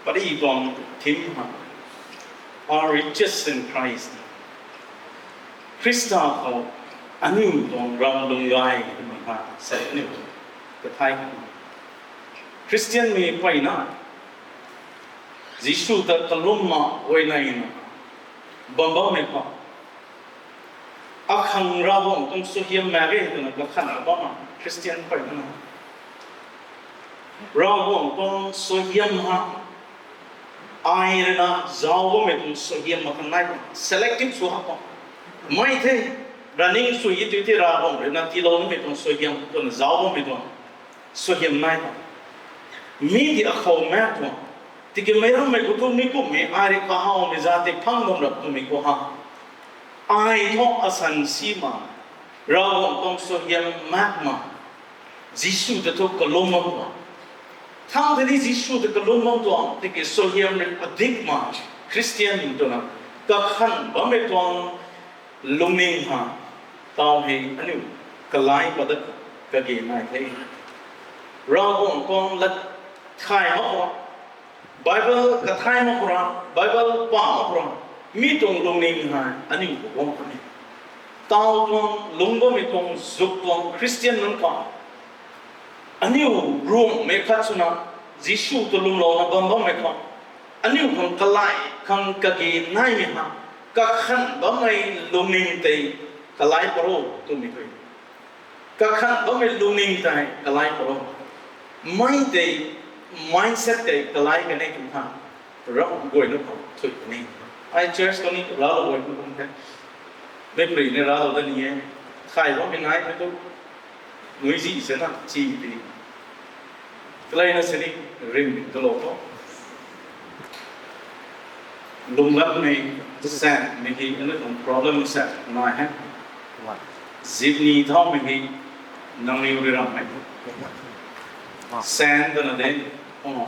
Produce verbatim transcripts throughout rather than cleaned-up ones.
Pari tuang theme ha, Our Riches in Christ. Khrista khou aniu tuang ram lung gay twmei ha sa aniu kathai. Khristianmei peyna Jisu ta kalum ma guay naina bam bammei khou, akhang Ravguangc tuang suaihiam mak ge twna kakhan bam ma Khristian peyna Ravguangc tuang suaihiam ha, ai ruina zauc bammei tuang suaihiam mak khang nai tuang selective sw hak tuang. Mei the, running sw e tei the Ravguangc ruina tiilou nimei tuang suaihiam twna zauc bammei tuang suaihiam nai tuang. Mi di akhou mak tuang. Tiki meic rammei khou thu mi kumhmei ai rui kahawmei za tei phang bam rap twmei khou ha, ai thu asan si ma, Ravguangc tuang suaihiam mak ma, Jisu ta thu kalum bam tuang. Thang tei ni Jisu ta kalum bam tuang, tiki suaihiam rui adik ma, Khristian twna kakhan bammei tuang lungning ha, tau hei aniu kalai padat kage nai the. Ravguangc tuang lat thay mak khou ra, Bible kathai mak khou ra, Bible pa mak khou ra, mi tuang lungning ha aniu khou guang kan e. Tau tuang lungc bammei tuang zuk tuang Khristian nunc khou aniu Ruangmei khat swna Jisu ta lwmlouna bam bammei khou, aniu khang kalai khang kage naimei ha, kakhan bammei lungning tei kalai paro twmei tei, kakhan bammei lungning tei kalai paro. Mei tei, mindset tei kalai kan e twna tha, Ravguangc guayna khou thuy kan e. Ai church khou ni ralou guay kum kum the. Mei pari ni ralou da ni e. Thay bammei naimei tu nuizi sena chi ti. Kaleina sini rim talou khou lunglatmei, sanmei hei aniu tuang problem sa nai he. Zip ni thaumei hei nangniw ri rammei. San twna de, o,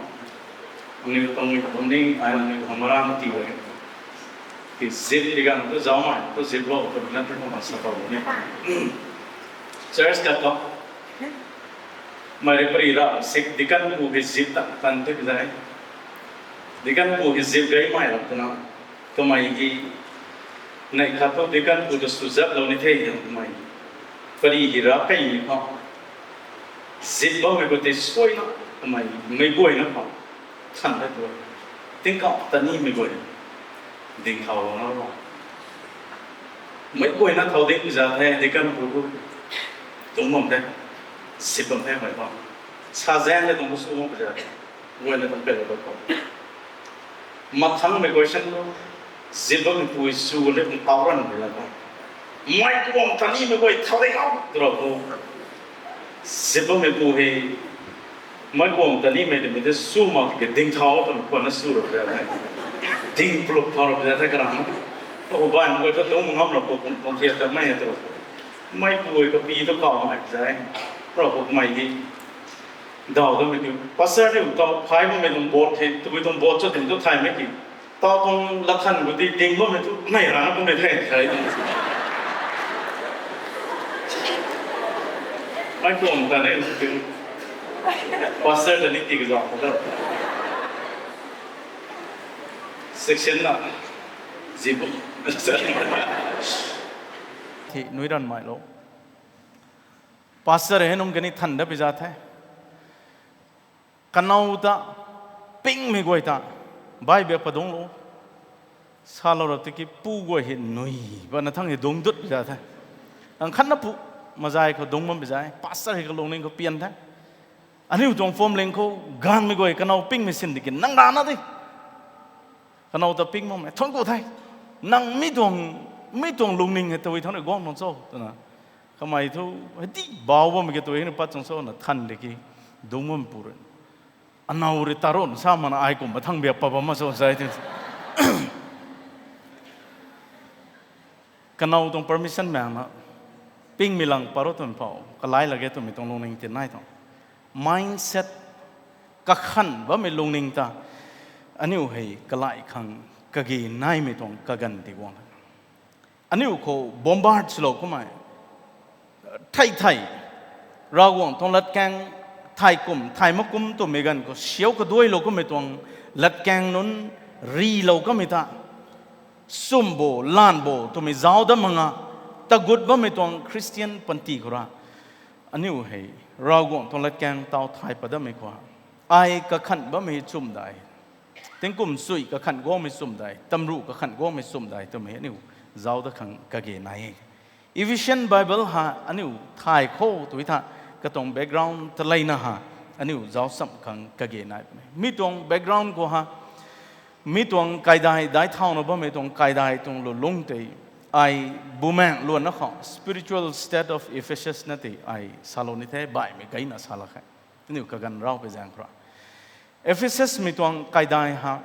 nangniw tuang mi tuang ni ai nangniw tuang mara na ti e. Ki zip ti ganv tu zauc mai tu zip lou twna tu kum sa bam ni. Church khat khou mei rui pari ra sik deacon pu hei zip tan tan tei zai. Deacon pu hei zip gay mai rap twna, kamei hei neih khat thu deacon pu ta sw zatlou ni the twna kamei pari hei ra kaimei khou zip bammei khou tei suaina kamei meic guayna khou than de tu, tingkauh ta nimei guay ding thau lou na ro. Meic guayna thau ding za the, deacon pu tu dungc bam the, zip bam the mei khou. Sa zaeng le tuang su bam za the, guayna tuang pet lou khou. Mathangmei question tu, zip bammei pui su le tuang tau ranmei la khou, meic guang ta nimei guay thau ding o twra khou, zip bammei pu hei meic guang ta nimei twmei tei su mak ke ding thau twna khwanna su rap za the. Ding pluk thau rap za the karana. Khou baihmei guay thu dungc ngam rap khou kum kum thiat ta mei e twra khou, meic pu hei kapi tu kau mai za e. Rap khou kamei hei daw damei kiu, pastor niw tau phay bammei tuang board hei, tabui tuang board cho ding tu thaymei ki, tau tuang lathan khou ti ding bammei tu nei rana bammei the, tei tuang. Ai tuang ta ne, pastor ta ni ti kazauh khou ta section na, zip bam the nui ranmei lou. Pastor hei nunc kani than da pi za the. Kanow ta pingmei guay ta Bible padungclou salou ra tiki pu guay hei nui bana thang hei dungc dut pi za the. Ang khatna pu mazai khou dungc bam pi za e, pastor hei kalungning khou pian the. Aniu tuang phwamling khou gaanvmei guay kanow pingmei sin tiki nang rana di. Kanow ta ping bammei thuanc ku the. Nang mi tuang, mi tuang lungning hei tabui thang rui guang tuang cho twna, kamei thu hei di bau bammei ki tabui hei ni pat tuang cho na than tiki dungc bammei pu rui, anow rui tarun sa mana ai kumna thang biak pa bam ma cho sa e ti. Kanow tuang permission maengna pingmei lang paro twmei phou kalai lak ge twmei tuang lungning ti nai tuang. Mindset, kakhan bammei lungning ta aniu hei kalai khang kage naimei tuang kaganv ti guang. Aniu khou bombard swlou kummei, thei thei, Ravguangc tuang latkaeng thay kum thay mak kum twmei ganv khou siau kaduailou kummei tuang latkaeng nunc rilou kamei ta, sumh bo, lan bo twmei zauc dat mak nga, tagut bammei tuang Christian panty khou ra, aniu hei Ravguangc tuang latkaeng tau thay pat datmei khou, ai kakhanh bammei chumh dai, tingkum sui kakhanh guangmei chumh dai, tamruh kakhanh guangmei chumh dai twmei aniu zauc dat khang kage nai e. Ephesian Bible ha aniu thay khou tw tha, katuang background ta leina ha, aniu zauc cham khang kage nai puni. Mi tuang background khou ha, mi tuang kaidai, daic thauna bammei tuang kaidai tuang lulungc tei, ai bumaengh luanna khou spiritual state of Ephesus na tei ai salou ni the, baihmei gayna sa lak khe. Aniu kaganv raupui zaeng khou ra, Ephesusmei tuang kaidai ha,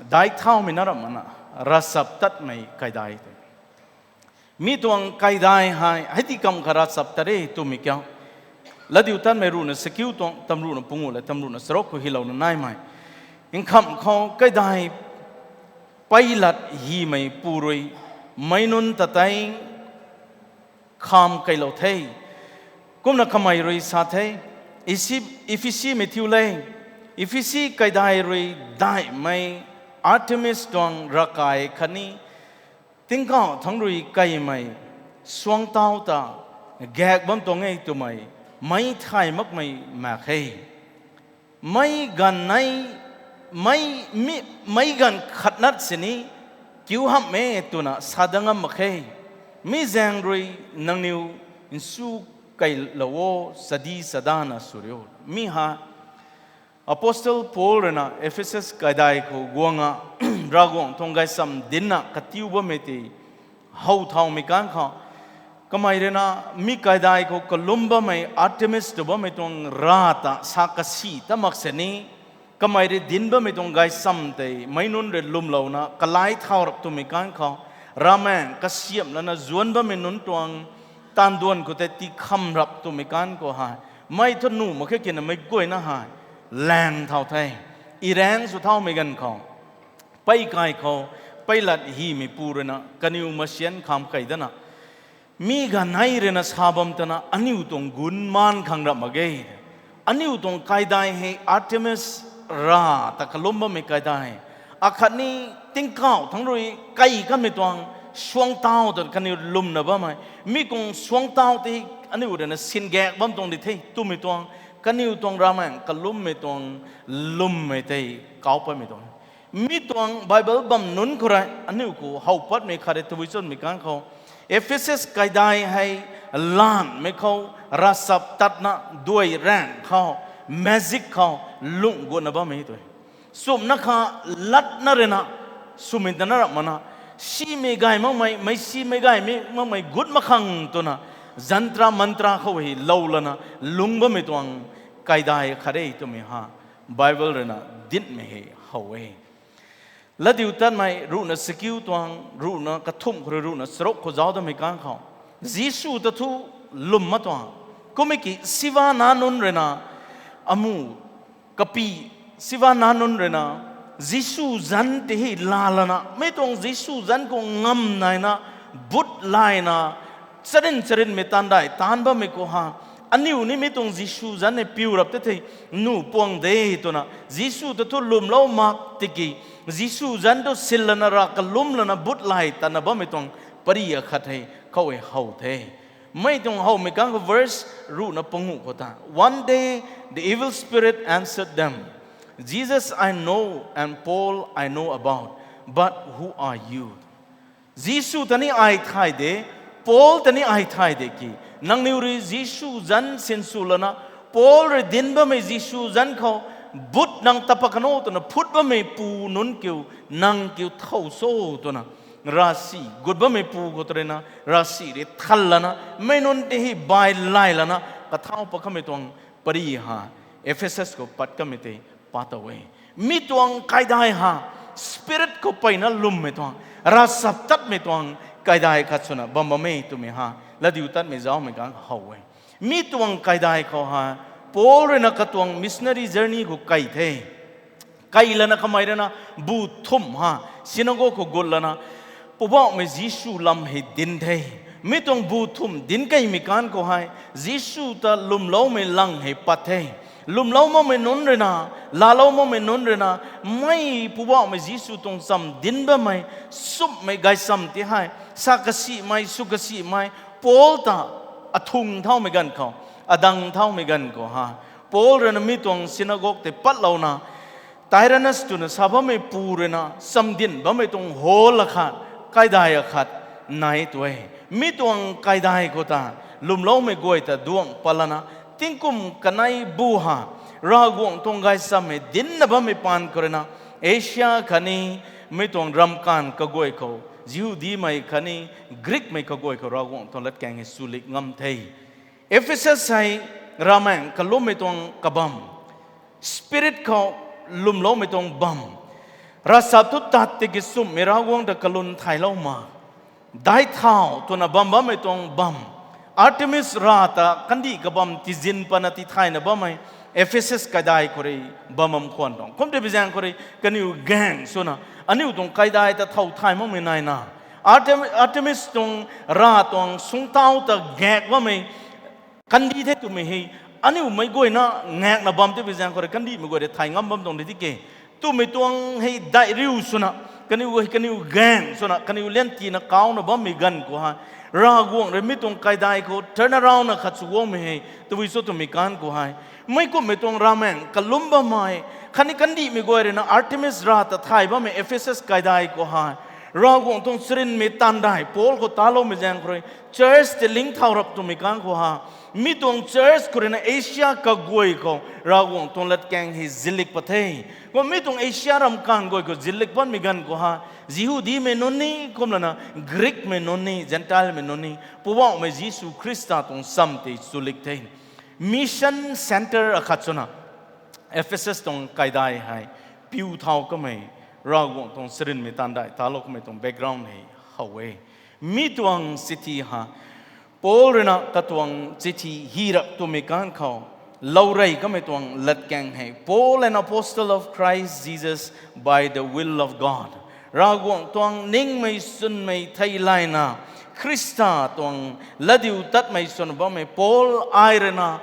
daic thaumei na ramh makna, ravchaptatmei kaidai tei. Mi tuang kaidai hei hei ti kam kha ravchaptat e twmei kiu, Latdiutatmei ruhna sakiu tuang tamruhna panguh le tamruhna charuk khou hylouna naimei, nkham khou kaidai peilat hymei pu rui meic nunc ta tei kham keylou the. Kumna kamei rui sa the, Ephesimei thiu le, Ephesi kaidai rui daihmei Artemis tuang ravkai khatni tingkauh thangc rui kaimei suangctau ta gaek bam tuang e twmei meic thay makmei mak khe. Meic ganv nei, mei, mi, meic ganv khat nat sini kiu hamh e twna sa dat ngam mak khe. Mi zaeng rui nangniw nsu keylou o, chadi chadana sw riu. Mi ha Apostle Paul rui na Ephesus kaidai khou guang a, Ravguangc tuang gaychamv dincna katiu bammei tei how thaumei kan khou, kamei rui na mi kaidai khou kalum bammei Artemis tw bammei tuang rav ta sa kasi ta mak sini, kamei rui dinc bammei tuang gaychamv tei meic nunc rui lwmlouna kalai thau rap twmei kan khou, ravmaengc kasiamh lana zuanc bammei nunc tuang taanv duan khou tei tikham rap twmei kan khou hei, mei thu nuh mak khe kina meic guayna hei laeng thau the. Iraeng sw thaumei ganv khou, pei kai khou, peilat hymei pu rui na kaniw masian kham key dana, mi ganv nei rui na sa bam tana aniu tuang gunmaan khang rap mak ge. Aniu tuang kaidai hei Artemis rav ta kalum bammei kaidai, akhatni tingkauh thangc rui key kanmei tuang suangctau ta kaniw lwmna bammei, mi kuang suangctau tei aniu rui na singaek bam tuang di the twmei tuang, kaniw tuang ravmaengc kalummei tuang lwmmei tei kau patmei tuang. Mi tuang Bible bam nunc khou rui aniu khou how patmei khat rui tabui chwnmei kan khou, Ephesus kaidai hei lanmei khou ravchaptatna duai raengc khou, magic khou lungh guatna bammei tw e. Sumna kha latna rui na, swmei tana ramh makna, simei gay makmei, meic simei gay makmei gut mak khang twna, jantra mantra khou hei lou lana lung bammei tuang kaidai khat e twmei ha Bible rui na dincmei hei how e. Latdiutatmei ruhna sakiu tuang, ruhna kathumh khou rui ruhna charuk khou zauc datmei kan khou, Jisu ta thu lwm ma tuang. Kummei ki siva nac nunc rui na, amu kapi siva nac nunc rui na, Jisu zanc tei hei laa lana, mei tuang Jisu zanc khou ngam naina, but layna, charyn charynmei taanv dai taanc bammei khou ha, aniu ni mi tuang Jisu zanc hei piu rap tei thei, nuh puang de twna, Jisu ta thu lwmlou mak tiki, Jisu zanc tu sin lana rav kalum lana but lay tatna bammei tuang pary akhat hei khou hei how the. Mei tuang howmei kan khou verse ruhna panguh khou ta, One day the evil spirit answered them, Jesus I know and Paul I know about, but who are you? Jisu ta ni ai thay de, Paul ta ni ai thay de ki, nangniw rui Jisu zanc sinsw lana, Paul rui dinc bammei Jisu zanc khou, but nang ta pat kano twna phut bammei pu nunc kiu, nang kiu thow cho twna, ravsic gut bammei pu khou ta rui na, ravsic rui than lana, mei nunc tei hei bai lay lana, kathau pat kamei tuang pary ha, Ephesus khou pat kamei tei pat tow e. Mi tuang kaidai ha, spirit khou peyna lwmmei tuang, ravchaptatmei tuang kaidai khat swna bam bam e twmei ha, Latdiutatmei zaumei kan how e. Mi tuang kaidai khou ha, Paul rui na katuang missionary journey khou key the. Key lana kamei rui na bu thumh ha, synagogue khou gut lana, Poubauhmei Jisu lam hei dinc the. Mi tuang bu thumh dinc keymei kan khou hei, Jisu ta lwmloumei lang hei pat the. Lwmlou makmei nunc rui na, laalou makmei nunc rui na, mei Poubauhmei Jisu tuang cham dinc bammei, sumhmei gaychamv ti hei, sa kasimei, sw kasimei, Paul ta athung thaumei ganv khou, adang thaumei ganv khou ha. Paul rui na mi tuang synagogue tei patlouna, Tyrannus twna sa bammei pu rui na chamdin bammei tuang hall akhat, kaidai akhat nai tu e. Mi tuang kaidai khou ta, lwmloumei guay ta duang patlana, tingkum kanei bu ha, Ravguangc tuang gaychamv hei dincna bammei paan khou rui na, Asia khatni mi tuang ramkan kaguay khou, Jihudimei khatni Greekmei kaguay khou Ravguangc tuang latkaeng hei swlik ngam the. Ephesus hei ravmaengc kalummei tuang kabam, spirit khou lwmloumei tuang bam, ravchap thu tat tiki sumhmei Ravguangc ta kalun thaylou ma, daic thau twna bam bammei tuang bam, Artemis rav ta kandih kabam tizin patna tithayna bammei Ephesus kaidai khou rui bam bam khwan tuang. Kum tei bi zaeng khou rui kaniw gaeng swna, aniu tuang kaidai ta thow thay makmei naina, Artem-, Artemis tuang rav tuang sungtau ta gaek bammei kandih the twmei hei, aniu meic guayna ngaekna bam tei bi zaeng khou rui kandihmei guay rui thay ngam bam tuang di tike. Twmei tuang hei daih riu swna, kaniw, kaniw gaeng swna, kaniw lian tina kauna bammei ganv khou hei, Ravguangc rui mi tuang kaidai khou turn around na khat sw guangmei hei tabui cho twmei kan khou hei, mei kumhmei tuang ravmaengc kalum bammei, khatni kandihmei guay rui na Artemis rav ta thay bammei Ephesus kaidai khou hei, Ravguangc tuang charynmei taanv dai Paul khou taloumei zaeng khou rui, church tei ling thau rap twmei kan khou ha, mi tuang church khou rui na Asia kaguay khou Ravguangc tuang latkaeng hei zillik pat the. Kum mi tuang Asia ramkan guay khou zillik patmei ganv khou ha, Jihudimei nunc ni, kumlana Greekmei nunc ni, Gentilemei nunc ni, Poubauhmei Jisu Khrista tuang cham tei swlik the. Mission centre akhat swna, Ephesus tuang kaidai hei piu thau kamei, Ravguangc tuang charynmei taanv dai talou kamei tuang background hei how e. Mi tuang chithi ha, Paul rui na katuang chithi hy rap twmei kan khou, lourey kamei tuang latkaeng hei, Paul, an apostle of Christ Jesus by the will of God. Ravguangc tuang ningmei swnmei theilayna, Khrista tuang latdiutatmei swn bammei Paul ai rui na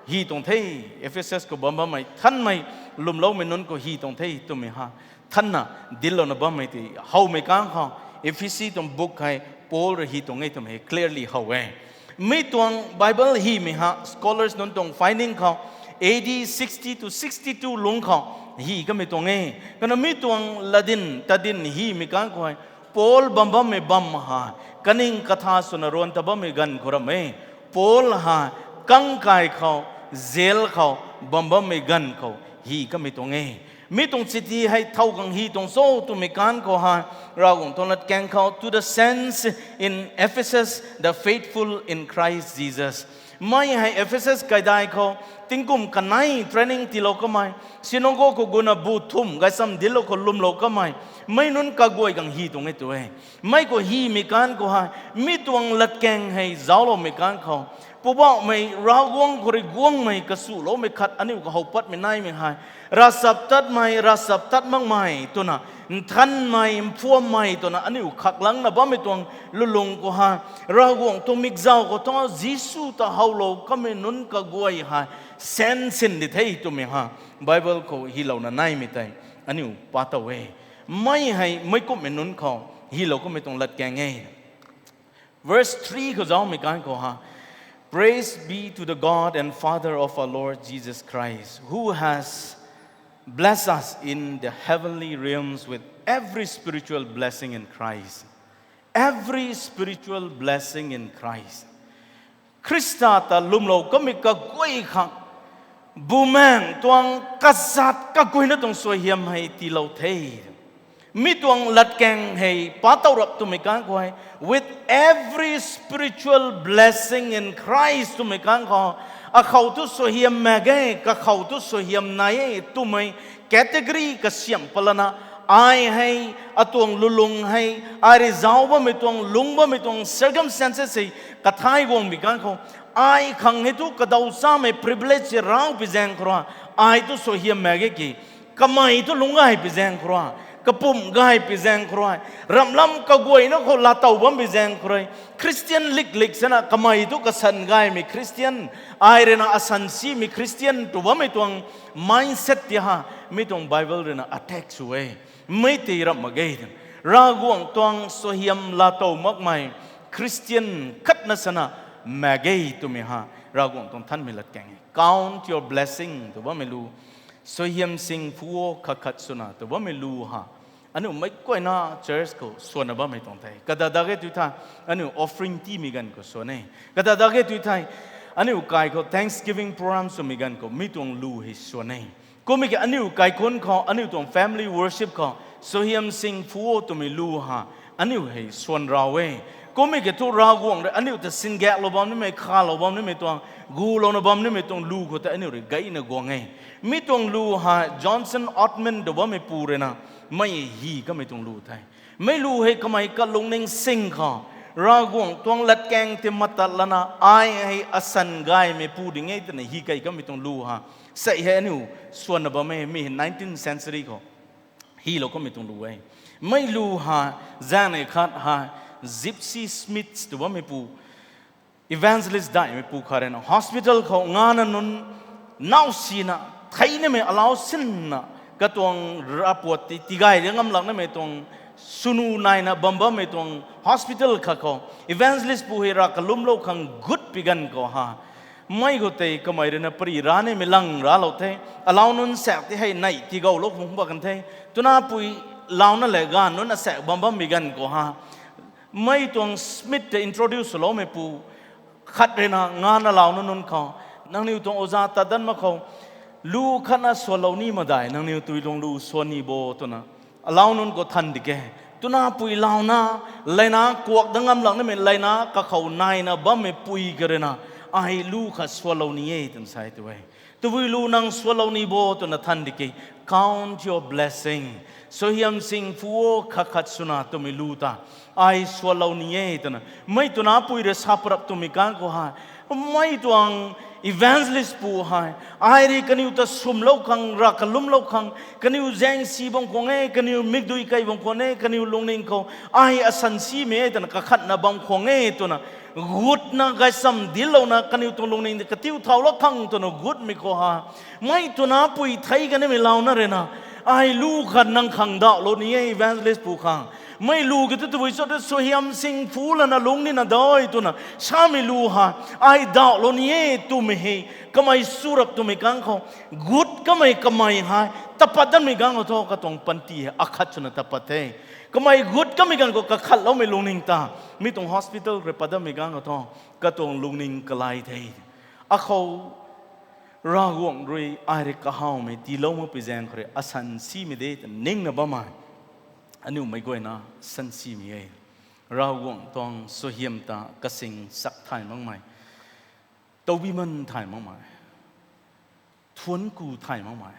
hy tuang the, Ephesus khou bam bammei nthanmei lwmloumei nunc khou hy tuang the twmei ha, nthanna dinclouna bammei tei howmei kan khou, Ephesi tuang book hei Paul rui hy tuang e twmei clearly how e. Mi tuang Bible hymei ha scholars nunc tuang finding khou, A D sixty to sixty-two lungc khou hy kamei tuang e. Kana mi tuang latdin tadin hymei kan khou hei, Paul bam bammei bam ha, kaning katha swna ruan ta bammei ganv khou ram e. Paul ha, kangkai khou, jail khou bam bammei ganv khou hy kamei tuang e. Mi tuang chithi hei thow khang hy tuang cho twmei kan khou ha, Ravguangc tuang latkaeng khou, to the saints in Ephesus, the faithful in Christ Jesus. Mei hei Ephesus kaidai khou tingkum kanei training tiilou kamei, synagogue khou guna bu thumh gaychamv dinclou khou lwmlou kamei, mei nunc kaguay khang hy tuang e tu e. Mei khou hymei kan khou hei, mi tuang latkaeng hei zaucloumei kan khou, Poubauhmei Ravguangc khou rui guangmei kasuloumei khat aniu khou how patmei naimei hei, ravchaptatmei, ravchaptat makmei twna, nthanmei, mphuammei twna aniu khaklangna bammei tuang lulung khou hei, Ravguangc tuang mikzau khou thu Jisu ta howlou kamei nunc kaguay hei sensin di the twmei ha, Bible khou hylouna naimei tei aniu pa tow e. Mei hei meic kumhmei nunc khou hylou kamei tuang latkaeng e. Verse three khou zaumei kan khou ha, Praise be to the God and Father of our Lord Jesus Christ, who has blessed us in the heavenly realms with every spiritual blessing in Christ. Every spiritual blessing in Christ. Khrista ta lwmlou kamei kaguay khang, bumaengc tuang kazat kaguayna tuang suaihiam hei tiilou the. Mi tuang latkaeng hei pa tow rap twmei kan khou hei, with every spiritual blessing in Christ twmei kan khou, akhou thu suaihiam mak ge, kakhou thu suaihiam nai e twmei category kasiam patlana, ai hei, atuang lulung hei, ai rui zauc bammei tuang, lungc bammei tuang circumstances hei kathai guangmei kan khou, ai khang hei thu kadaw chamei privilege raupi zaeng khou rui, ai thu suaihiam mak ge ki, kamei thu lungc gaypi zaeng khou rui, Kapumc gay pi zaeng khou rui, ramhlam kaguayna khou laatow bam pi zaeng khou rui, Christian liklik sana kamei tu kasan gaymei Christian, ai rui na asan simei Christian tw bammei tuang mindset ti ha, mi tuang Bible rui na attack sw e. Mei tei ramh mak ge twna, Ravguangc tuang suaihiam laatow makmei Christian khatna sana mak ge twmei ha, Ravguangc tuang thanmei latkaeng e. Count your blessing tw bammei lu, suaihiam sing phu o khat khat swna tw bammei lu ha, aniu meic guayna church khou swanna bammei tuang the. Kata dak ge tu thei, aniu offering tiimei ganv khou swan e. Kata dak ge tu thei, aniu kai khou thanksgiving program swmei ganv khou mi tuang lu hei swan e. Kummei ki aniu kaikhunc khou, aniu tuang family worship khou, suaihiam sing phu o twmei lu ha, aniu hei swan rau e. Kummei ki thu Ravguangc rui aniu ta singaeklou bam nimei, khalou bam nimei tuang, gulouna bam nimei tuang lu khou tei aniu rui gayna guang e. Mi tuang lu ha, Johnson Oatman tw bammeipu rui na, mei hi kamei tuang lu the. Mei lu hei kamei kalungning sing khou, Ravguangc tuang latkaeng ti matat lana, ai hei asan gaymeipu ding e twna hi kei kamei tuang lu ha. Sei hei aniu swanna bam e, mi hei nineteenth century khou hilou kamei tuang lu e. Mei lu ha, zaeng nei khat ha, Gypsy Smith tw bammeipu, evangelist daihmeipu khat rui na hospital khou ngana nunc nau sina, thei nimei alauc sinna, katuang ravpuat ti tigay ri ngam lak nimei tuang, swnu naina bam bammei tuang hospital khat khou evangelist pu hei rav kalumlou khang gut pi ganv khou ha, mei khou tei kamei rui na pari ra nimei lang raclou the. Alauc nunc saek ti hei neih tigaulou khang bak kan the. Twna pui launa le ganv nunc asaek bam bammei ganv khou ha, mei tuang Smith ta introduce swloumeipu khat rui na ngana launa nunc khou, nangniw tuang oza tat dat mak khou, lu khatna swalou ni madai, nangniw tui lung lu swan ni bo twna, alauc nunc khou than di ke. Twna pui launa, leina kuak da ngam lak nimei leina kakhou naina bammei pui ka rui na, ai lu khat swalou ni e twna sa e tu e. Tabui lu nang swalou ni bo twna than di ke, count your blessing. Suaihiam sing phu o khat khat swna twmei lu ta, ai swalou ni e twna. Mei twna pui rui sa parap twmei kan khou hei, mei tuang evangelist pu hei, ai rui kaniw ta swmlou khang, rav kalumlou khang, kaniw zaengsi bam khwang e, kaniw mikdui kei bam khwang e, kaniw lungning khou ai asan simei e twna kakhatna bam khwang e twna, gutna gaychamv dinclouna kaniw tuang lungning ta katiu thaulou khang twna gutmei khou ha, mei twna pui thei kanimei launa rui na, ai lu khat nang khang dauhlou ni e evangelist pu khang. Mei lu ki tu tabui cho tu suaihiam sing phu lana lungc nina dai twna samei lu hei, ai dauhlou ni e twmei hei, kamei surap twmei kan khou, gut kamei kamei hei tapat datmei kan khou thu katuang panty hei akhat swna tapat the. Kamei gut kamei kan khou kakhatloumei lungning ta, mi tuang hospital rui pat datmei kan khou thu, katuang lungning kalai the. Akhou Ravguangc rui ai rui kahawmei tiilou makpui zaeng khou rui asan simei de ta ningna bammei, aniu meic guayna san simei e. Ravguangc tuang suaihiam ta kasing sak thay makmei, taubiman thay makmei, thuanc ku thay makmei,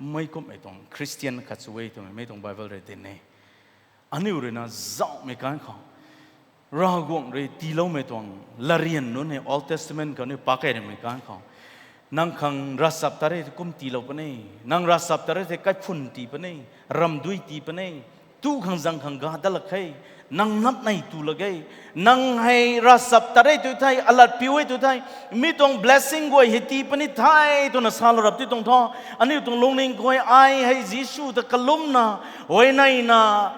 mei kumhmei tuang Christian khat sw e twmei mei tuang Bible rui dinc e. Aniu rui na zauhmei kan khou, Ravguangc rui tiiloumei tuang latryan nunc hei Old Testament khou aniu pak key ramei kan khou, nang khang ravchap tat re thei kum tiilou puni, nang ravchap tat re thei kaiphun tii puni, ramdui tii puni, tu khang zang khang ga dat lak khe, nang nap nei tu lak ge, nang hei ravchap tat re tu thei, alat piu e tu thei, mi tuang blessing guay hei tii puni the twna salou rap ti tuang thu, aniu tuang lungning khou ai hei Jisu ta kalumna, huayneina,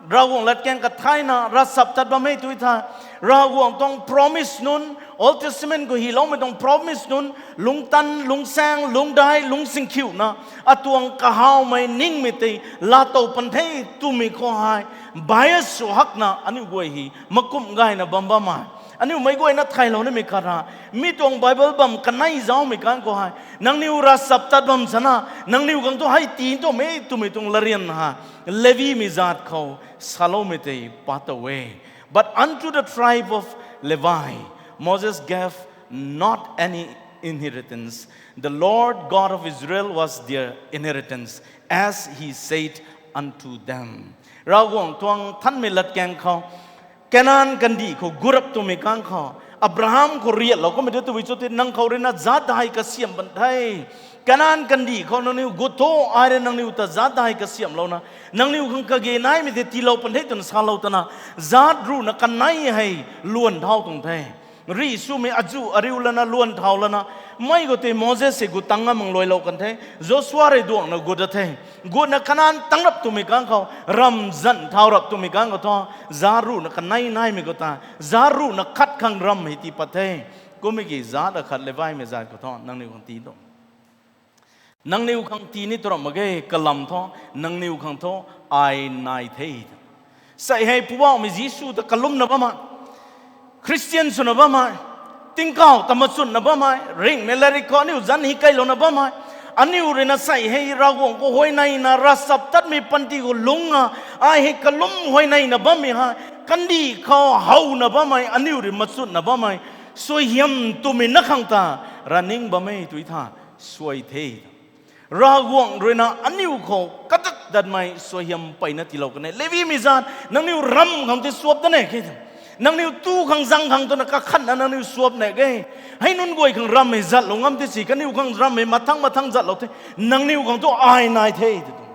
Ravguangc latkaeng kathayna ravchap tat bam e tu thei, Ravguangc tuang promise nunc, Old Testament khou hyloumei tuang promise nunc, lungctan, lungcsaeng, lungcdai, lungcchingkhiuna, atuang kahawmei ningmei tei laatow pan the twmei khou hei, bias sw hakna aniu guay hei makumh gayna bam bammei, aniu meic guayna thaylou nimei khat ha, mi tuang Bible bam kanei zaumei kan khou hei, nangniw ravchap tat bam sana, nangniw khang tu hei tii tuang e twmei tuang latryan ha, Levimei zat khou saloumei tei pat tow e. But unto the tribe of Levi, Moses gave not any inheritance. The Lord God of Israel was their inheritance, as he said unto them. Ravguangc tuang thanmei latkaeng khou, Kanan kandih khou gurap twmei kan khou, Abraham khou riatlou kummei tu tabui cho ti nang khou rui na zat dai kasiam ban the. Kanan kandih khou nangniw gut tho, ai rui nangniw ta zaat dai kasiamhlouna, nangniw khang kage naimei tei tiilou pan the twna salou tana, zaat ruhna kanei hei luan thau tuang the. Rih swmei azuh ariu lana luan thau lana, mei khou tei Moses hei gut tang ngam mang luailou kan the, Joshua rui duangna gut a the. Gutna Kanan tang rap twmei kang khou, ramh zan thau rap twmei kang khou thu, zaat ruhna kanei naimei khou ta, zaat ruhna khat khang ramh hei tii pat the. Kummei ki zaat akhat Levimei zaat khou thu nangniw khang tii tuang. Nangniw khang tii ni tw ramh mak ge, kalam thu, nangniw khang thu, ai nai the. Sei hei Poubauhmei Jisu ta kalumna bammei, Khristian swna bammei, tingkauh ta machunna bammei, ringhmei latrik khou aniu zanc hi kailouna bammei, aniu rui na sei hei Ravguangc khou huayneina, ravchaptatmei panty khou lungcna, ai hei kalum huayneina bammei hei, kandih khou howna bammei, aniu rui machunna bammei, suaihiam twmei na khang ta, raning bam e tw tha, suai the. Ravguangc rui na aniu khou kadat datmei suaihiam mpeyna tiilou kan e. Levimei zaat, nangniw ramh khang tei suap da ne ke. Nangniw tu khang zang khang twna kakhatna nangniw suap ne ke. Hei nunc guay khang ramh hei zatlou ngam tei si, kaniw khang ramh hei mathang mathang zatlou the. Nangniw khang thu ai nai the tw tuang.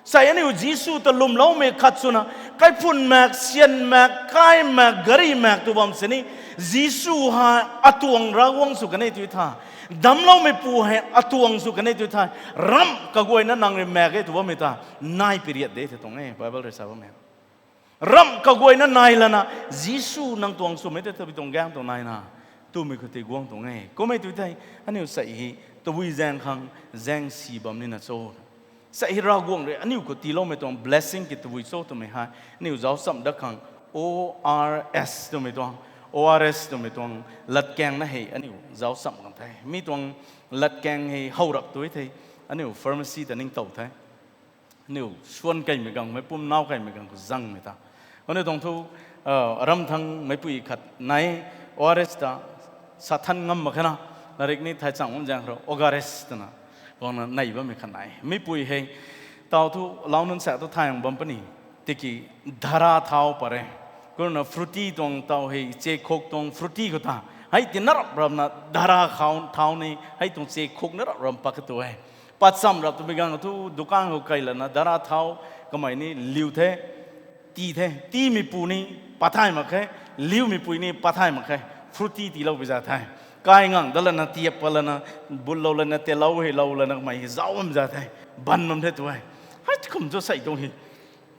Sei aniu Jisu ta lwmloumei khat swna, kaiphun maek, syan maek, kai maek, gari maek tw bam sini, Jisu hei atuang Ravguangc sw kan e tw tha. Damcloumeipu hei atuang sw kan e tw tha. Ramh kaguayna nang rui maek e tw bammei ta, nai period de the tuang e, Bible rui sa bammei. Ramh kaguayna nai lana, Jisu nang tuang swmei tei tabui tuang gaeng tuang naina, twmei khou tei guang tuang e. Kummei tw thei, aniu sei hei, tabui zaeng khang, zaeng si bam nina cho. Sei hei Ravguangc rui aniu khou tiiloumei tuang blessing ki tabui cho twmei hei, aniu zauccham dat khang, O R S twmei tuang, O R S twmei tuang, latkaeng na hei aniu zauccham kan the. Mi tuang latkaeng hei how rap tu thei, aniu pharmacy ta ningtow the. Aniu suan kaimei gang, meic pum nau kaimei gang khou zangmei ta. Aniu tuang thu, aram thang meicpui khat nai, O R S ta, sa than ngam mak khe na, larik ni thai chang bam zaeng khou, O R S twna, guangna nei bammei khat nai. Meicpui hei, tau thu, lau nunc sa thu thay ang bam puni, tiki, dhara thau pat re. Kumna fruity tuang tau hei, chekhuk tuang fruity khou ta. Hei ti na rap ramna dhara khau thau ni, hei tuang chekhuk na rap ram pat katu e. Pat cham rap twmei gang thu dukan khou kai lana dhara thau kamei ni liu the, tii the, tiimeipu ni pat thay mak khe, liumeipui ni pat thay mak khe, fruity tiilou pi za the. Kai ngang dat lana tiap pat lana, butlou lana telou hei lou lana kamei hei zauc bam za the, ban bam the tu e. Hei kum cho sei tuang hei.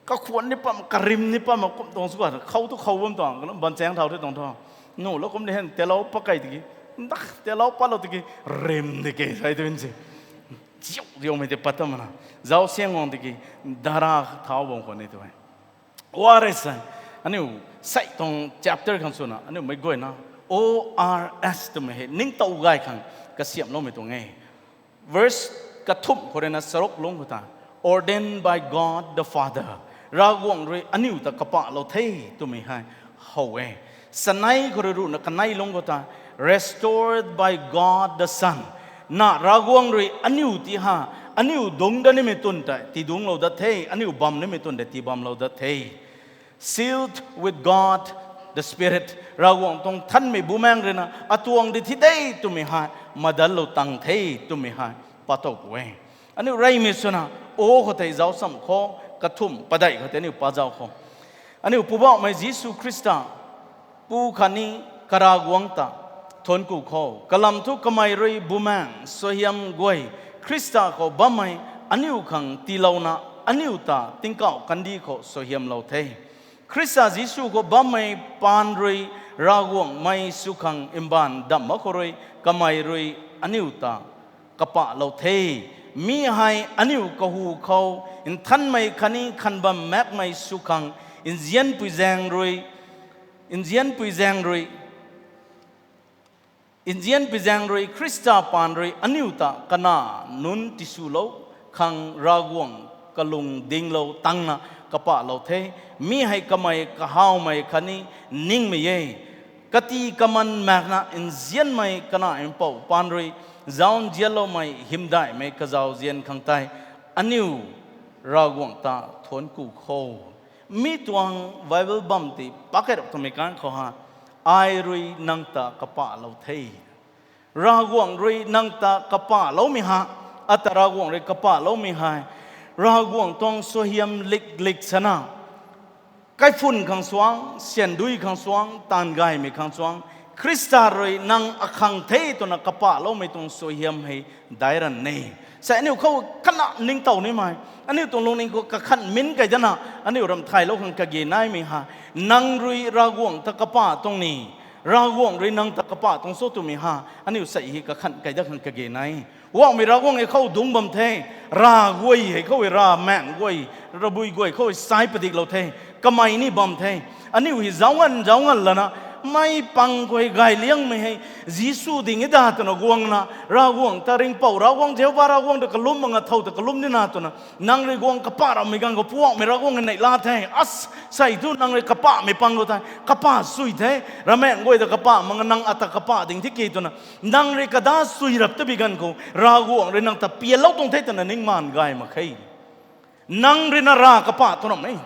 Kakhwan ni pam, karim ni pam, kum tuang sw ka, khou tu khou bam tuang, kanu ban chaeng thau the tuang thu. Nu lou kum ni hen, telou pat kai tiki, ndak, telou patlou tiki, rim di ke, sei tu nsi. Ziu, ziumei tei pat ta mana. Zauc siang guang tiki, dhara thau bam khwan ni tu e. O R S hei, aniu, sei tuang chapter khang swna, aniu meic guayna, O R S twmei hei, ningtow gay khang, kasiamhloumei tuang e. Verse kathumh khou rui na charuk lungc khou ta, ordained by God the Father. Ravguangc rui aniu ta kapahlou the twmei hei how e. Chanei khou rui ruhna kanei lungc khou ta, restored by God the Son. Na Ravguangc rui aniu ti ha, aniu dungc dat nimei twn tei, tii dungclou dat the, aniu bam nimei twn tei, tii bamlou dat the. Sealed with God the Spirit. Ravguangc tuang Nthanmei Bumaengh rui na, atuang di thi de twmei hei, madanlou tang the twmei hei, patow pu e. Aniu reymei swna, o khou tei zauccham khou, kathumh padeih khou tei aniu pa zauc khou. Aniu Poubauhmei Jisu Khrista, Pu khatni Karavguangc ta, thuanc ku khou. Kalam thu kamei rui Bumaengh, suaihiam guay, Khrista khou bammei, aniu khang tiilouna, aniu ta, tingkauh kandih khou suaihiamlou the. Khrista Jisu khou bammei paan rui Ravguangc mei sw khang mbaanv damh mak khou rui, kamei rui aniu ta kapahlou the. Mi hei aniu kahu khou, nthanmei khatni khanbam maekmei sw khang, nzianpui zaeng rui, nzianpui zaeng rui, nzianpui zaeng rui Khrista paan rui aniu ta kana nunc tiswlou khang Ravguangc kalung dinglou tangna kapahlou the. Mi hei kamei kahawmei khatni ningmei e. Kati kaman maekna nzianmei kana Mpouh paan rui, zauzianloumei hymdaihmei kazauzian khang tei, aniu Ravguangc ta thuanc ku kho. Mi tuang Bible bam tei pakai rap twmei kan khou ha, ai rui nang ta kapahlou the. Ravguangc rui nang ta kapahloumei ha, ata Ravguangc rui kapahloumei hei, Ravguangc tuang suaihiam liklik sana, kaiphun khang suang, syandui khang suang, taanv gaymei khang suang, Khrista rui nang akhang the twna kapahloumei tuang suaihiam hei daic ranv e. Sei aniu khou kana ningtow nimei, aniu tuang lungning khou kakhan min kei dana, aniu ram thaylou khang kage naimei ha, nang rui Ravguangc ta kapah tuang ni, Ravguangc rui nang ta kapah tuang cho twmei ha, aniu sei hei kakhan kei dat khang kage nai. Poubauhmei Ravguangc e khou dungc bam the, rav guay hei khou e, ravmaengc guay, ravbui guay khou e sai padiklou the, kamei ni bam the. Aniu hei zauc nganv zauc nganv lana, mei pang khou hei gay liangmei hei, Jisu ding e da twna guangna, Ravguangc ta ringhpouc Ravguangc, Jihova Ravguangc ta kalum mak nga thow ta kalum nina twna, nang rui guang kapah rammei ganv khou Poubauhmei Ravguangc e neihla the, as, sei thu nang rui kapahmei pang khou tei kapah sui the, ravmaengc guay ta kapah mak nga nang ata kapah ding thi ki twna, nang rui kada sui rap ta bi ganv khou Ravguangc rui nang ta pianlou tuang the twna ning maan gay mak khe. Nang rui na rav kapah tu ram e.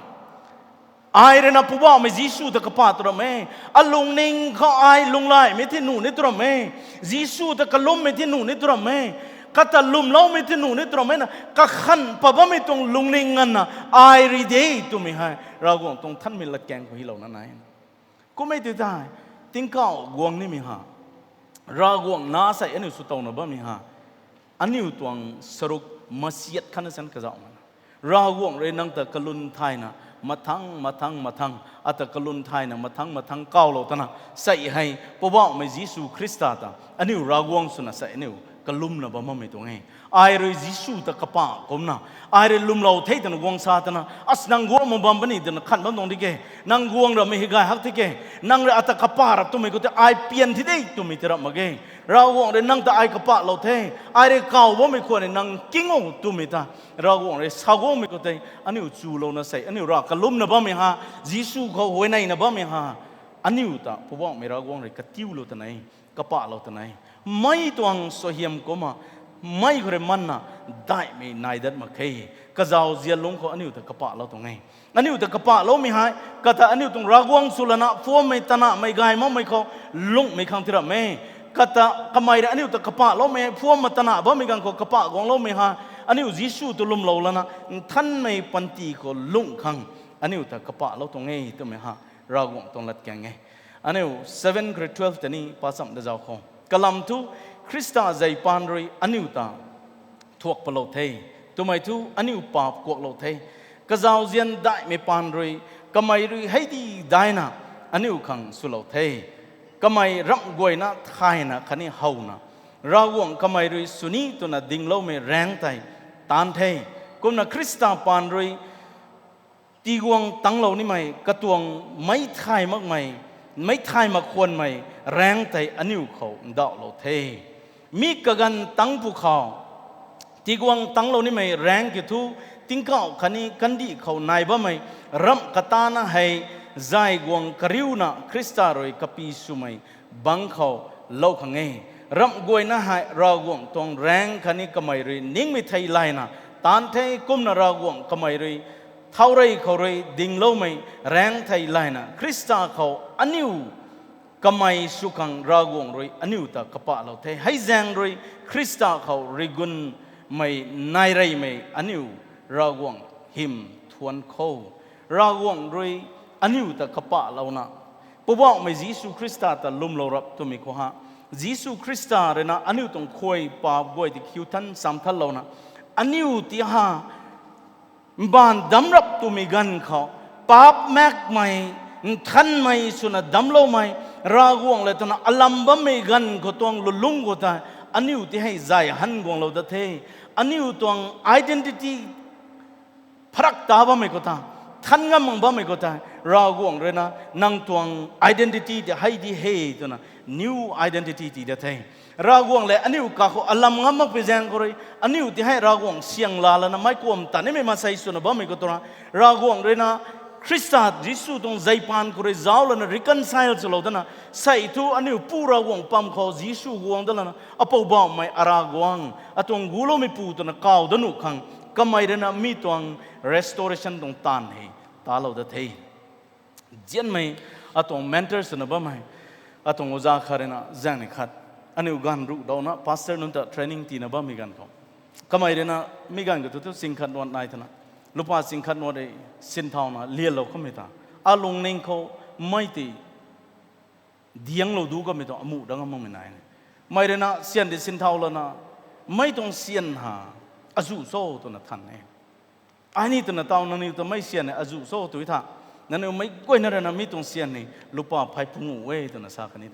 Ai rui na Poubauhmei Jisu ta kapah tu ram e. Alungning khou ai lunglaimei thi nuh ni tu ram e. Jisu ta kalummei thi nuh ni tu ram e. Kata lwmloumei thi nuh ni tu ram e na, kakhan pat bammei tuang lungning nganvna, ai rui de twmei hei Ravguangc tuang nthanmei latkaeng khou hylouna nai. Kum e tu tei, tingkauh guang nimei ha, Ravguangc na sei aniu swtowna bammei ha, aniu tuang saruk masiat khatna san kazauh mana, Ravguangc rui nang ta kalum thayna, mathang mathang mathang ata kalum thayna, mathang mathang kawlou tana, sei hei Poubauhmei Jisu Khrista ta aniu Ravguangc swna sei aniu kalumna bam bammei tuang e. Ai rui Jisu ta kapah kumna, ai rui lwmlou the twna guang sa tana, as nang guang mak bam puni twna khan bam tuang di ke, nang guang rammei hei gay hak thi ke, nang rui ata kapah rap twmei khou tei ai pian thi de twmei tei rap mak ge. Ravguangc rui nang ta ai kapahlou the, ai rui kaw bammei khwan ni nang king o twmei ta, Ravguangc rui sa guangmei khou tei aniu chulouna sei aniu rav kalumna bammei ha, Jisu khou huayneina bammei ha, aniu ta Poubauhmei Ravguangc rui katiulou tana, kapahlou tana, mei tuang suaihiam kumna, mei khou rui manna daihmei nai dat mak khe. Kazauzian lungc khou aniu ta kapahlou tuang e. Aniu ta kapahloumei hei, kata aniu tuang Ravguangc swlana phuammei tanahmei gay makmei khou lunghmei khang thi ram e. Kata kamei rui aniu ta kapahloumei hei, phuammei tanah bammei ganv khou kapah guangloumei hei, aniu Jisu ta lwmlou lana nthanmei panty khou lungh khang aniu ta kapahlou tuang e twmei ha, Ravguangc tuang latkaeng e. Aniu seven grade twelve ta ni pa chamh da zau khou, kalam thu Khrista zei paan rui aniu ta thuak palou the twmei thu aniu paap kuaklou the. Kazauzian daihmei paan rui, kamei rui hei di daina aniu khang swlou the. Kamei ramh guayna thayna khatni howna, Ravguangc kamei rui swni twna dingloumei raengc tei taanc the. Kumna Khrista paan rui tiguang tangclou nimei katuang meic thay makmei, meic thay mak khwanmei raengc tei aniu khou ndauhlou the. Mi kaganv tangc pwkhou tiguang tangclou nimei raengc kiu thu, tingkauh khatni kandih khou nai bammei ramh katana hei zay guang kariuna Khrista rui kapi swmei bangc khou lou khang e. Ramh guayna hei Ravguangc tuang raengc khatni kamei rui ningmei thei layna taanc the. Kumna Ravguangc kamei rui thaurey khou rui dingloumei raengc thei layna Khrista khou aniu kamei sw khang Ravguangc rui aniu ta kapahlou the. Hei zaeng rui Khrista khou rigunmei nai reymei aniu Ravguangc hym thuanc khou, Ravguangc rui aniu ta kapahlouna, Poubauhmei Jisu Khrista ta lwmlou rap twmei khou ha, Jisu Khrista rui na aniu tuang khuay paap guay ti khiu than cham thanlouna, aniu ti ha mbaanv damc rap twmei ganv khou, paap maekmei, nthanmei swna damcloumei, Ravguangc le twna alam bammei ganv khou tuang lulungc khou tei, aniu ti hei zay han guanglou dat the. Aniu tuang identity pharak ta bammei khou ta, than ngam mak bammei khou tei, Ravguangc rui na nang tuang identity tei hei di he twna new identity tii dat the. Ravguangc le aniu kakhou alam ngam makpui zaeng khou rui, aniu ti hei Ravguangc syang laa lana meic kuam ta nimei maansei swna bammei khou twna, Ravguangc rui na Khrista Jisu tuang zei paan khou rui zauc lana reconcile swlou dana, sei thu aniu Pu Ravguangc pam khou Jisu guang dat lana, Apoubauhmei Aravguangc, atuang guloumeipu twna kaw dat nuh khang, kamei rui na mi tuang restoration tuang taanv hei talou dat the. Zianmei, atuang mentor swna bammei, atuang oja khat rui na zaeng ni khat Aniu ganv ruh dauna pastor nunc ta training tiina bammei ganv khou, kamei rui na mi ganv khou thu, thu sing khat nuat nai thana, lupa sing khat nuat rui sinthauna lianlou kamei ta, alungning khou mei tei dianglou du kamei tuang amuh dang makmei nai. Mei rui na syan tei sinthau lana, mei tuang syan ha azuh cho twna than e. Ai ni twna taw nangniw ta mei syan hei azuh cho tw tha, nangniw meic guayna rui na mi tuang syan hei lupa phey punguh e twna sa kan e.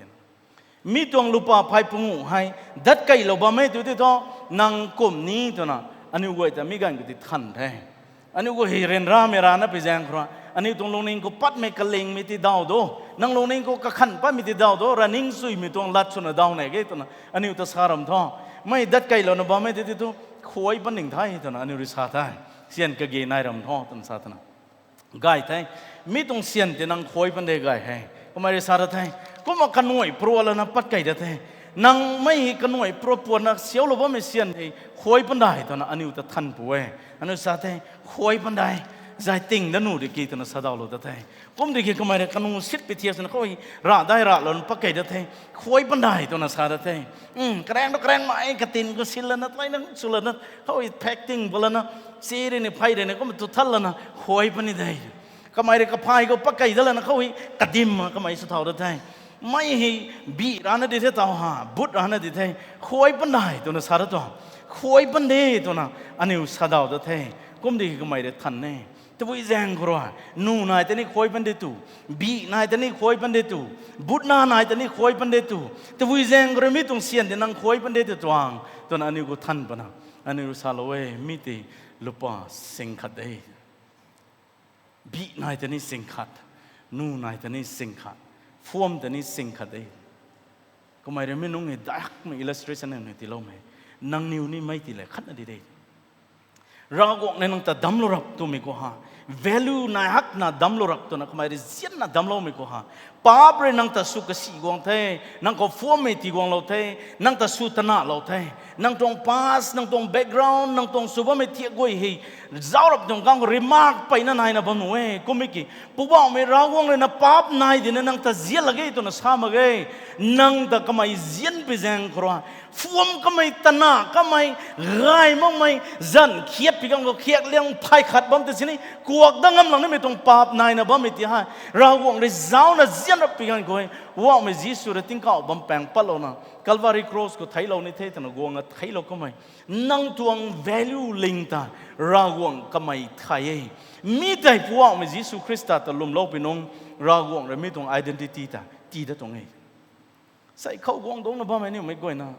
Mi tuang lupa phey punguh hei dat keylou bam e tw tei thu, nang kum ni twna aniu guay ta mi ganv khou tei than the. Aniu guay hei ryanramei rana pui zaeng khou rui, aniu tuang lungning khou patmei kalingmei tei daw do, nang lungning khou kakhan patmei tei daw do, raning suimei tuang lat swna daw ne ge twna aniu ta sa ram thu, mei dat keylouna bam e tw tei thu, khuay pan ding the twna aniu rui sa the. Syan kage nai ram thu twna sa twna gay the. Mi tuang syan tei nang khuay pan de gay he. Kamei rui sa ra the. Kumna kanuai prua lana pat key da the. Nang mei hei kanuai prua puanna siaulou bammei syan hei khuay pan dai twna aniu ta than pu e. Aniu sa the, khuay pan dai. Zai ting da nu di ki twna sa dawlou da the. Kum di ki kamei rui kanu sit pi thiak swna khou hei rah dai rah lana pat key da the. Khuay pan dai twna sa da the. Karaeng tu karaeng mai katin khou sin lana, tei nang sw lana, khou hei phek ting pa lana, si rui ni phey rui ni kumna tu than lana khuay pan ni de. Kamei rui kaphay khou pat key da lana khou hei kadim kamei sw thau da the. Mei hei bih rana di the taw ha, but rana di the. Khuay pan dai twna sa da tuang. Khuay pan de twna aniu sa daw da the. Kum di ki kamei rui than e. Tabui zaeng khou rui, nu nai tei ni khuay pan de tu, bih nai tei ni khuay pan de tu, butna nai tei ni khuay pan de tu, tabui zaeng khou rui mi tuang syan tei nang khuay pan de tu tuang twna aniu khou than pana, aniu salou e, mi tei lupa sing khat de. Bih nai tei ni sing khat, nu nai tei ni sing khat, phuam tei ni sing khat de. Kamei rui mi nunc hei daic hakmei illustration ni tiiloumei, nangniw ni mei ti le khatna di de. Ravguangc rui nang ta damclou rap twmei khou ha, value nai hakna damclou rap twna kamei rui zianna damcloumei khou ha, paap rui nang ta sw kasi guang the, nang khou phuammei ti guanglou the, nang ta sw tanahlou the. Nang tuang past, nang tuang background, nang tuang sw bammei thiak guay hei zauc rap tuang kang khou remark peyna naina bam nu e. Kummei ki, Poubauhmei Ravguangc rui na paap nai dina nang ta zian lak ge twna sa mak ge. Nang ta kamei zian pi zaeng khou rui, phuam kamei, tana kamei, gay makmei, zan khiat pi kang khou khiak liang phay khat bam tei sini kuak dat ngam lang nimei tuang paap naina bammei ti hei Ravguangc rui zaucna zian rap pi ganv khou, Poubauhmei Jisu rui tingkauh bam paeng patlouna Calvary Cross khou theiclou ni the twna guangna theiclou kamei, nang tuang value ling ta Ravguangc kamei thay e. Mi tei Poubauhmei Jisu Khrista ta lwmlou pi nungc, Ravguangc rui mi tuang identity ta tii dat tuang e. Sei khou guang dungcna bammei aniu meic guayna,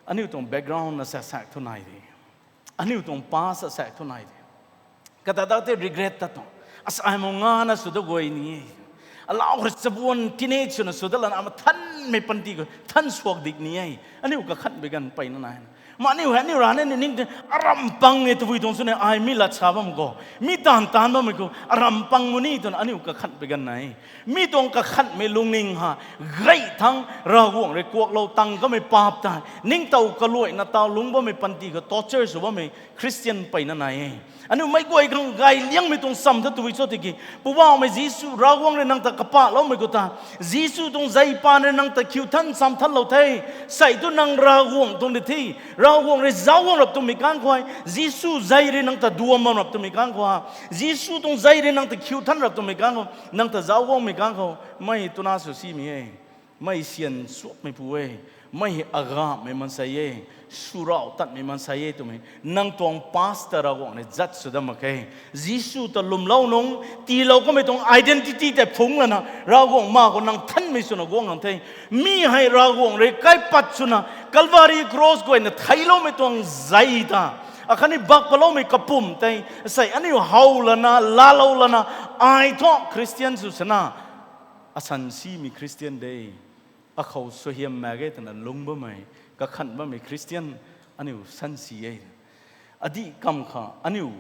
aniu tuang background na saeksaek thu nai de. Aniu tuang past saeksaek thu nai de. Kata dat tei regret tat tuang. Asai mu ngana sw dat guay ni e. Alau khou chabuan teenage swna sw dat lana ama thanmei panty khou than suak dik ni e. Aniu kakhan bi ganv peyna nai na. Ma aniu hei aniu rana ni ning tei aram pang e tabui tuang sw ni ai mi lat sa bam khou, mi taanv taanv bammei khou aram pang mu ni twna aniu kakhan bi ganv nai. Mi tuang kakhanmei lungning ha, gay thangc Ravguangc rui kuaklou tang kamei paap tei ningtow kaluaina taw lungc bammei panty khou torture sw bammei Christian peyna nai e. Aniu meic guay khang gay liangmei tuang cham ta tabui cho tiki, Poubauhmei Jisu Ravguangc rui nang ta kapahloumei khou ta, Jisu tuang zei paan rui nang ta khiu than cham thanlou the. Sei thu nang Ravguangc tuang di the. Ravguangc rui zauc guang rap twmei kang khou, Jisu zei rui nang ta duam bam rap twmei kang khou, Jisu tuang zei rui nang ta khiu than rap twmei kang khou, nang ta zauc guangmei kang khou, mei twna sw simei e. Mei syan suakmei pu e. Mei hei agamhmei maansei e. Swrauh tatmei maansei e twmei nang tuang past ta Ravguangc rui zat sw dat mak khe. Jisu ta lwmlou nungc tiilou kamei tuang identity tei phungc lana Ravguangc ma khou nang thanmei swna guang nang the. Mi hei Ravguangc rui kaipat swna Calvary Cross guayna theicloumei tuang zei ta, akhatni bak paloumei kapwm tei, sei aniu how lana laalou lana, ai thu Christian sw sana, asan simei Christian de, akhou suaihiam mak ge twna lungc bammei, kakhan bammei Christian aniu sansi e. Adih kam kha aniu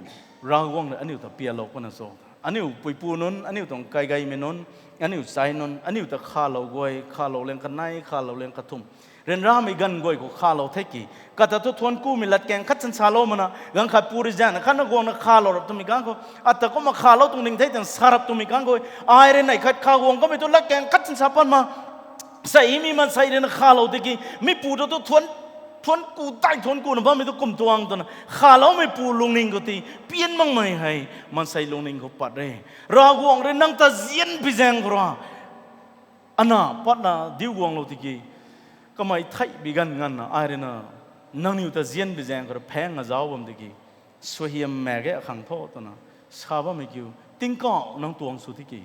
Ravguangc rui aniu ta pialou kana cho, aniu puipu nunc, aniu tuang kaigeimei nunc, aniu chai nunc, aniu ta khalou guay, khalou liang kanei, khalou liang kathumh, ryanramei ganv guay khou khalou the ki, kata thu thuanc kumei latkaeng khat chan salou mana, ganv khat pu rui zaengna khatna guangna khalou rap twmei kang khou, ata kumna khalou tuang ning the twna sa rap twmei kang khou, ai rui neih khat kha guang kamei thu latkaeng khat chan sa pat ma, Sei mi maansei rui na khalou tiki, mi pu ta tu thuan, thuan ku tai thuan ku na bammei tu kum tuang twna khaloumei pu lungning khou ti pian makmei hei, maansei lungning khou pat re. Ravguangc rui nang ta zian pi zaeng khou ra, ana patna diu guanglou tiki, kamei theih bi ganv nganvna ai rui na, nangniw ta zian bi zaeng khou ra phaeng a zauc bam tiki, suaihiam maek ge akhang tho twna sa bammei kiu, tingkauh nang tuang sw tiki,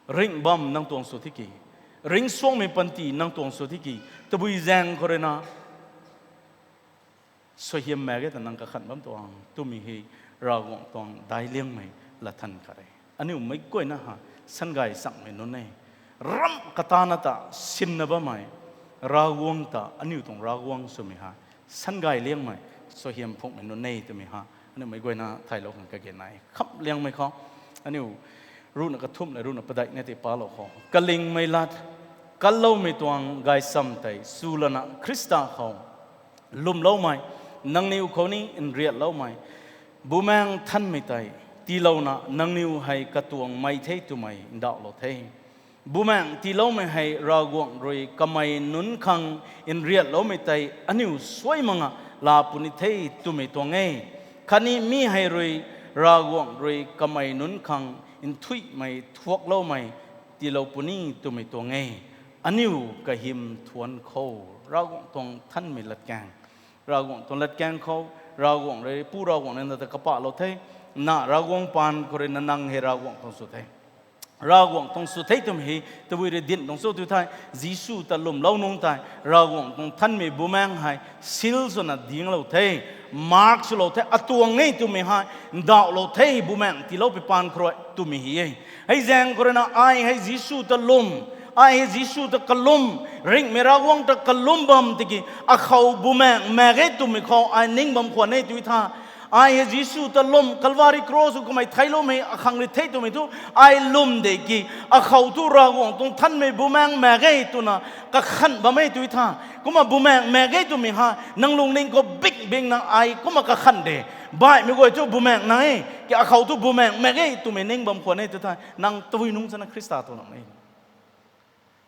ringh bam nang tuang sw tiki, ringcsuangmei panty nang tuang sw tiki, tabui zaeng khou rui na suaihiam maek ge ta nang kakhanh bam tuang twmei hei Ravguangc tuang daic liangmei latthan khat e. Aniu meic guayna ha, sangay changmei nunc e. Ramh katana ta sinna bammei Ravguangc ta aniu tuang Ravguangc swmei ha, sangay liangmei, suaihiam phungmei nunc e twmei ha, aniu meic guayna thaylou khang kage nai. Khamh liangmei khou, aniu ruhna kathumh le ruhna padeih na tei palou khou, kalingmei lat kanloumei tuang gaychamv tei swlana Khrista khou lwmloumei, nangniw khou ni nriatloumei Bumaengh Nthanmei tei tiilouna nangniw hei katuang mei the twmei ndauhlou the. Bumaengh tiiloumei hei Ravguangc rui kamei nunc khang nriatloumei tei aniu suai manga laa puni the twmei tuang e. Khatni mi hei rui Ravguangc rui kamei nunc khang nthuihmei thuakloumei tiilou puni twmei tuang e. Aniu kahym thuanc khou, Ravguangc tuang nthanmei latkaeng, Ravguangc tuang latkaeng khou, Ravguangc rui, Pu Ravguangc rui na ta kapahlou the, na Ravguangc paan khou rui na nang hei Ravguangc tuang sw the. Ravguangc tuang sw the twmei hei tabui rui dinc tuang cho tu thei, Jisu ta lwmlou nungc tei Ravguangc tuang nthanmei Bumaengh hei seal swna dinglou the, mark swlou the, atuang e twmei hei ndauhlou the, Bumaengh tiilou pui paan khou rui twmei hei e. Hei zaeng khou rui na ai hei Jisu ta lwm, ai hei Jisu ta kalum, ringhmei Ravguangc ta kalum bam tiki, akhou Bumaengh maek ge twmei khou ai ning bam khwan e tu tha. Ai hei Jisu ta lwm, Calvary cross khou kamei theicloumei akhang rui the twmei thu, ai lwm de ki, akhou thu Ravguangc tuang nthanmei Bumaengh maek ge twna kakhanh bam e tu tha. Kumna Bumaengh maek ge twmei hei nang lungning khou bing bing na ai kumna kakhanh de. Baihmei guay thu Bumaengh nai e, ki akhou thu Bumaengh maek ge twmei ning bam khwan e tu tha. Nang tabui nungc chana Khrista tuang lam e.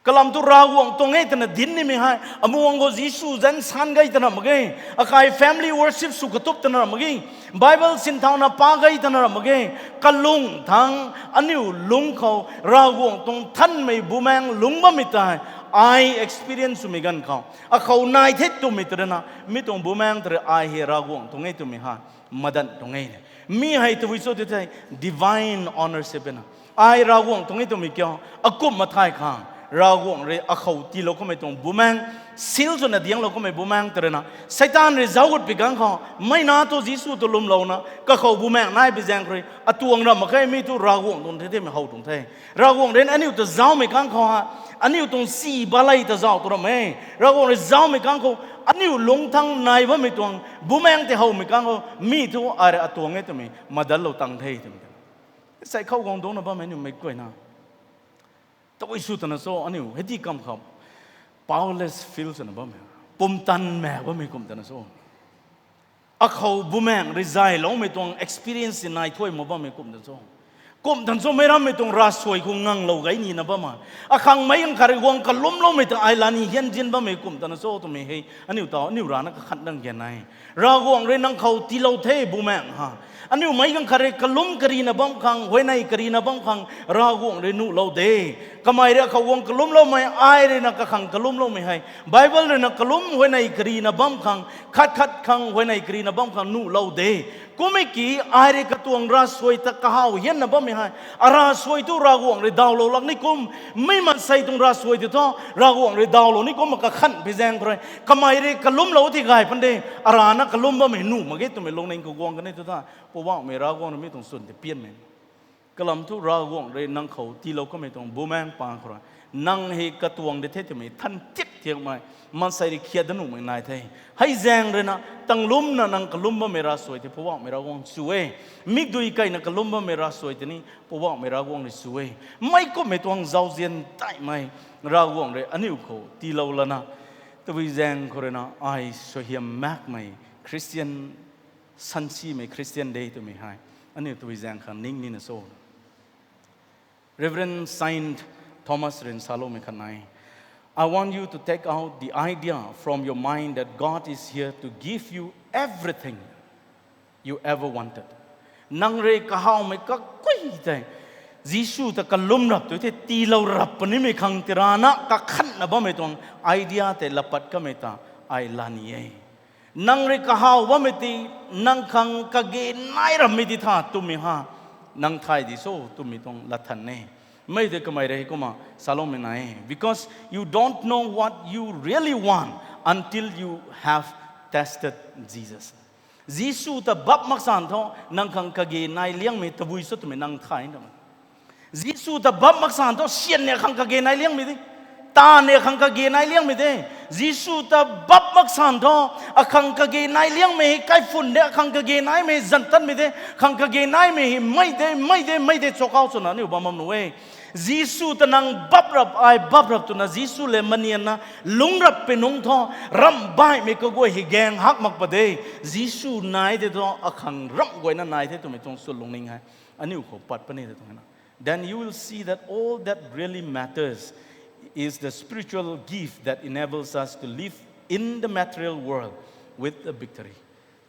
Kalam thu Ravguangc tuang e twna dinc nimei hei, amuang khou Jisu zanc san ge twna mak ge, akai family worship sw katup twna mak ge, Bible sinthauna pa ge twna mak ge, kalung thangc aniu lungc khou Ravguangc tuang nthanmei Bumaengh lungc bammei tei ai experience swmei ganv khou, akhou nai the twmei tei rui na, mi tuang Bumaengh tei rui ai hei Ravguangc tuang e twmei hei madanc tuang e. Mi hei tabui cho tu thei divine ownership e na. Ai Ravguangc tuang e twmei kiu, akumh mathai khang, Ravguangc rui akhou tiilou kamei tuang Bumaengh, seal swna dianglou kamei Bumaengh tei rui na, Seitaan rui zauc gut pi ganv khou, mei na tu Jisu ta lwmlouna, kakhou Bumaengh nai pi zaeng khou rui, atuang ram mak khe mi thu Ravguangc tuang the, themei how tuang the. Ravguangc rui aniu ta zaucmei ganv khou ha, aniu tuang si balei ta zauc tu ram e. Ravguangc rui zaucmei ganv khou, aniu lungc thangc nai bammei tuang, Bumaengh tei howmei ganv khou, mi thu ai rui atuang e twmei madanlou tang the twmei tei. Sei khou guang dungcna bammei aniu meic guayna tabui sw twna cho aniu hei di kam khou powerless feel swna bammei, pumtan maek bammei kum twna cho. Akhou Bumaengh rui zayloumei tuang experience nai thuy mak bammei kum twna cho. Kum twna cho meic rammei tuang ravsuai khou nganglou gay nina bam e. Akhang meic ganv khat rui guang kalumloumei ta ai lani hian zin bammei kum twna cho twmei hei aniu tau, aniu rana kakhanh dang gan e. Ravguangc rui nang khou tiilou the Bumaengh ha. Aniu meic ganv khat rui kalum karina bam khang, huayney karina bam khang Ravguangc rui nuhlou de. Kamei rui akhou guang kalumloumei, ai rui na kakhang kalumloumei hei, Bible rui na kalum huayney karina bam khang, khat khat khang huayney karina bam khang nuhlou de. Kummei ki, ai rui katuang ravsuai ta kahaw hianna bammei hei, aravsuai tu Ravguangc rui dawlou lak ni kum, mi maansei tuang ravsuai tei thu Ravguangc rui dawlou ni kumna kakhanh pi zaeng khou rui, kamei rui kalumlou ti gay pan de, arana kalum bammei nuh mak ge twmei lungning khou guang kan e tu tha. Poubauhmei Ravguangc rui mi tuang chwn tei pianmei kalam thu Ravguangc rui nang khou tiilou kamei tuang Bumaengh paan khou rui, nang hei katuang de the twmei than tip thiakmei, maansei rui khiat dat nuhmei nai the. Hei zaeng rui na, tanglumna nang kalum bammei ravsuai tei Poubauhmei Ravguangc sw e. Mikdui keyna kalum bammei ravsuai tei ni Poubauhmei Ravguangc rui sw e. Meic kumhmei tuang zauzian taimei Ravguangc rui aniu khou tiilou lana, tabui zaeng khou rui na ai suaihiam maekmei Christian, sansimei Christian de twmei hei aniu tabui zaeng khang ning nina cho. Reverend Saint Thomas rui saloumei khat nai. I want you to take out the idea from your mind that God is here to give you everything you ever wanted. Nang rui kahawmei kakui tei, Jisu ta kalum rap tu the, tiilou rap punimei khang tirana kakhanna bammei tuang idea tei lapat kamei ta ai la ni e. Nang rui kahaw bammei ti, nang khang kage nai rammei ti tha twmei ha, nang thay di so twmei tuang lathan e. Mei tei kamei rui kumna saloumei nai e, because you don't know what you really want until you have tested Jesus. Jisu ta bap mak san thu, nang khang kage nai liangmei tabui cho twmei nang thay na. Jisu ta bap mak san thu, syan ni akhang kage nai liangmei de. Taanv ni akhang kage nai liangmei de. Jisu ta bap mak san thu, akhang kage nai liangmei hei kaiphun de, akhang kage naimei zantatmei de, khang kage naimei hei mei de, mei de, mei de, chakau swna aniu bam bam nu e. Jisu ta nang bap rap, ai bap rap twna Jisu le manianna lungc rap pui nungc thu, ramh baihmei kaguay hei gaeng hak mak pa de. Jisu nai de thu, akhang ramh guayna nai the twmei tuang sw lungning hei aniu khou pat puni de tuang na. Then you will see that all that really matters is the spiritual gift that enables us to live in the material world with the victory.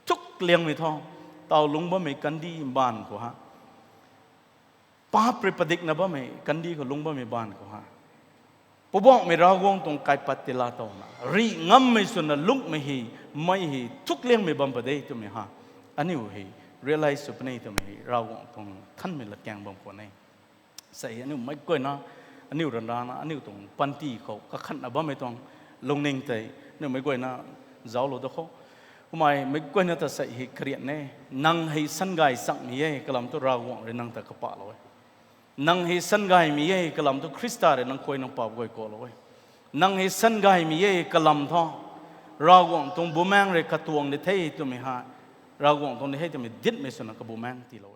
Thuk liangmei thu, taw lungc bammei kandih mbaanv khou ha, paap rui padikna bammei kandih khou lungc bammei mbaanv khou ha, Poubauhmei Ravguangc tuang kaipat tila towna rih ngammei swna lungcmei hei, mei hei thuk liangmei bam pa de twmei ha, aniu hei realize sw puni twmei hei Ravguangc tuang thanmei latkaeng bam khwan e. Sei aniu meic guayna, aniu ryanrana, aniu tuang panty khou kakhanna bammei tuang lungning tei aniu meic guayna zauclou da khou. Kummei meic guayna ta sei hei karian e, nang hei sangay chakmei e kalam thu Ravguangc rui nang ta kapahlou e. Nang hei sangaymei e kalam thu Khrista rui nang khuay nang paap guay kalou e. Nang hei sangaymei e kalam thu, Ravguangc tuang bumaengc rui katuang di the twmei ha, Ravguangc tuang di hei twmei ditmei swna kabumaengc tiilou e.